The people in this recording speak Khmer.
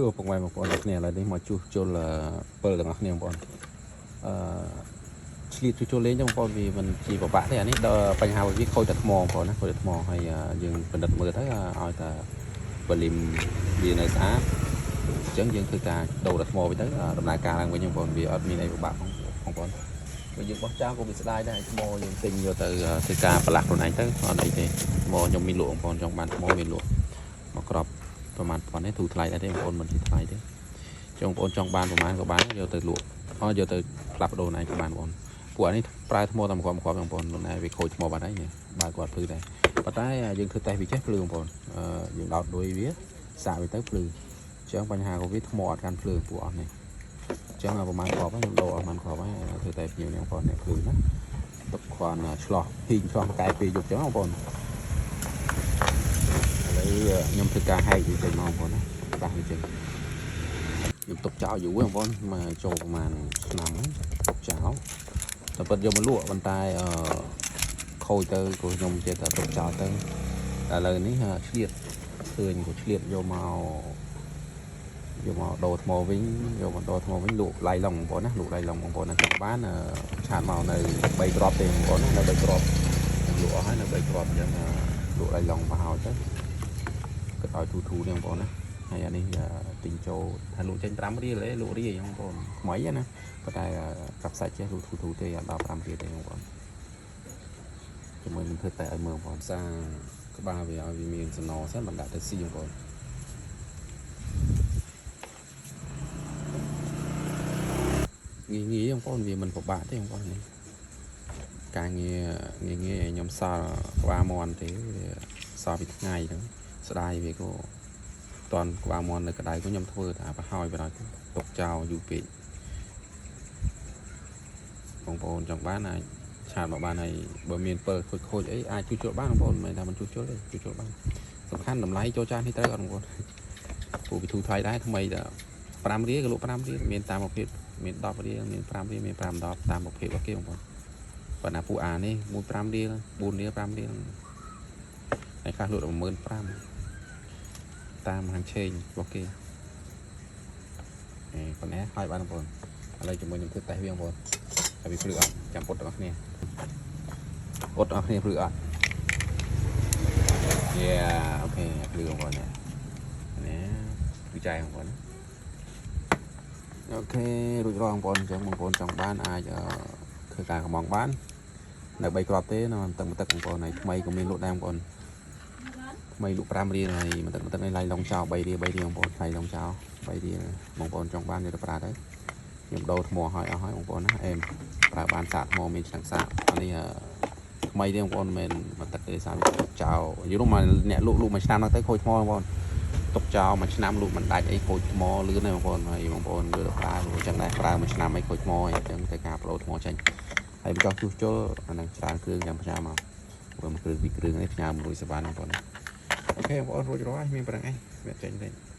គឺពុកម៉ែបងប្អូនទាំងគ្នាឥឡូវនេះមកជួសជុលពិលទាំងអស់គ្នាបងប្អូនអឺឆ្លៀតជួសជុលលេងចឹងបងប្អូនវាមិនជាពិបាកទេអានេះដល់បញ្ហាវាខូចតែថ្មបងប្អូនណាខូចតែថ្មហើយយើងពិនិត្យមើលទៅឲ្យតែបលីមវានៅស្អាតអញ្ចឹងយើងធ្វើការដូរតែថ្មវិញទៅដំណើរការឡើងវិញបងប្អូនវាអត់មានអីពិបាកបងប្អូនបើយើងបោះចោលក៏វាស្ដាយដែរថ្មយើងទិញយកទៅធ្វើការប្រឡាក់ខ្លួនឯងទៅអត់អីទេថ្មខ្ញុំមានលក់បងប្អូនចង់បានថ្មមានលក់មកក្របប្រហែលប៉ុណ្ណេះធូរថ្លៃដែរទេបងប្អូនមិនជាថ្លៃទេចង់បងប្អូនចង់បានប្រហែលក៏បានយកទៅលក់អត់យកទៅផ្លាស់ប្ដូរណៃក៏បានបងប្អូនពួកអានេះប្រើថ្មតែមួយគ្រាប់មួយគ្រាប់បងប្អូនខ្លួនឯងវាខូចថ្មបាត់ហើយនេះបើគាត់ភ្លឺដែរប៉ុន្តែយើងធ្វើតេស្តវាចេះភ្លឺបងប្អូនអឺយើងដោតដួយវាសាកវាទៅភ្លឺអញ្ចឹងបញ្ហារបស់វាថ្មអត់កាន់ភ្លើងពួកអស់នេះអញ្ចឹងប្រហែលគ្រាប់ខ្ញុំដូរអស់ប្រហែលគ្រាប់ហើយធ្វើតែភ្ញៀវនេះបងប្អូននេះភ្លឺណាទុកគ្រាន់ឆ្លោះហ៊ីងឆ្លោះកែពេលយប់អញ្ចឹងបងប្អូនឥឡូវខ្ញុំធ្វើការហែកវាចេញមកបងប្អូនណាបាសវាចេញខ្ញុំទុកចោលយូរបងប្អូនមកចូលប្រហែលឆ្នាំហ្នឹងទុកចោលតែពិតយកមកលក់ប៉ុន្តែអឺខូចទៅក៏ខ្ញុំចេះតែទុកចោលទៅតែឥឡូវនេះឆ្លៀតឃើញក៏ឆ្លៀតយកមកយកមកដូរថ្មវិញយកមកដូរថ្មវិញលក់ឡៃឡុងបងប្អូនណាលក់ឡៃឡុងបងប្អូនណាចង់បាន chat មកនៅ3គ្រាប់ទេបងប្អូនណានៅ3គ្រាប់ខ្ញុំលក់អស់ហើយនៅ3គ្រាប់អញ្ចឹងលក់ឡៃឡុងមកហើយទៅគិតឲ្យធូធូនេះបងប្អូនណាហើយអានេះទិញចូលថាលក់ចេញ5រៀលទេលក់រាយបងប្អូនថ្មីណាប៉ុន្តែកាប់សាច់ចេះលក់ធូធូទេអត់ដល់5រៀលទេបងប្អូនជាមួយនឹងធ្វើតែឲ្យមើលបងប្អូនសាក្បាលវាឲ្យវាមានសំណសិនមិនដាក់ទៅស៊ីបងប្អូនងាយងាយបងប្អូនវាមិនពិបាកទេបងប្អូននេះការងារងាយងាយឲ្យខ្ញុំសល់ក្បាលមន់ទេវាសល់ពីថ្ងៃហ្នឹងស្ដាយវាក៏តន់ក្បាលមន់នៅក្តៅក៏ខ្ញុំធ្វើតែប្រហើយបណ្ដោយទុកចោលយូរពេកបងប្អូនចង់បានអាច chat មកបានហើយបើមានពិលខូចខូចអីអាចជួសជុលបានបងប្អូនមិនមែនថាមិនជួសជុលទេជួសជុលបានសំខាន់តម្លៃចូលចាននេះត្រូវអត់បងប្អូនពូវិធូថ្លៃដែរថ្មីតែ5រៀលក៏លក់5រៀលមានតាមប្រភេទមាន10រៀលមាន5រៀលមាន5 10តាមប្រភេទរបស់គេបងប្អូនប៉ុន្តែពូអានេះមួយ5រៀល4រៀល5រៀលហើយខ្លះលក់ដល់15000តាមហាងឆេងរបស់គេអេប៉ុណ្ណេះហើយបានបងប្អូនឥឡូវជាមួយខ្ញុំធ្វើតេស្តវាបងប្អូនហើយវាភ្លឺអត់ចាំពុតទាំងអស់គ្នាពុតទាំងអស់គ្នាភ្លឺអត់ Yeah, okay ភ្លឺបងប្អូននេះនេះភ្លឺចែបងប្អូនណា okay រួចរាល់បងប្អូនអញ្ចឹងបងប្អូនចង់បានអាចធ្វើការកំងបាននៅ3គ្រាប់ទេនៅទឹកទឹកបងប្អូនហើយថ្មីក៏មានលក់ដែរបងប្អូនថ្មីលក់5រៀលហើយមួយទឹកមួយទឹកនេះឡៃឡុងចោល3រៀល3រៀលបងប្អូនថ្លៃឡុងចោល3រៀលបងប្អូនចង់បានយកទៅប្រើទៅខ្ញុំដូរថ្មឲ្យអស់ហើយបងប្អូនណាអេមប្រើបានសាកថ្មមានឆ្នាំងសាកអានេះថ្មីទេបងប្អូនមិនមែនមួយទឹកទេសាកចោលយូរមកអ្នកលក់លក់មួយឆ្នាំហ្នឹងទៅខូចថ្មបងប្អូនទុកចោលមួយឆ្នាំលក់មិនដាច់អីខូចថ្មលឿនហើយបងប្អូនហើយបងប្អូនយកទៅប្រើអញ្ចឹងដែរប្រើមួយឆ្នាំអីខូចថ្មអញ្ចឹងទៅការបដូរថ្មចេញហើយបើចង់ជួសជុលអាហ្នឹងច្រើនគ្រឿងចាំផ្ញើមកព្រោះមួយគ្រឿងពីរគ្រឿងនេះផ្ញើមួយសវណ្ណបងប្អូន okay បងប្អូនរួចរាល់ហើយមានប៉ុណ្្នឹងឯងសម្រាប់ចេញវិញ។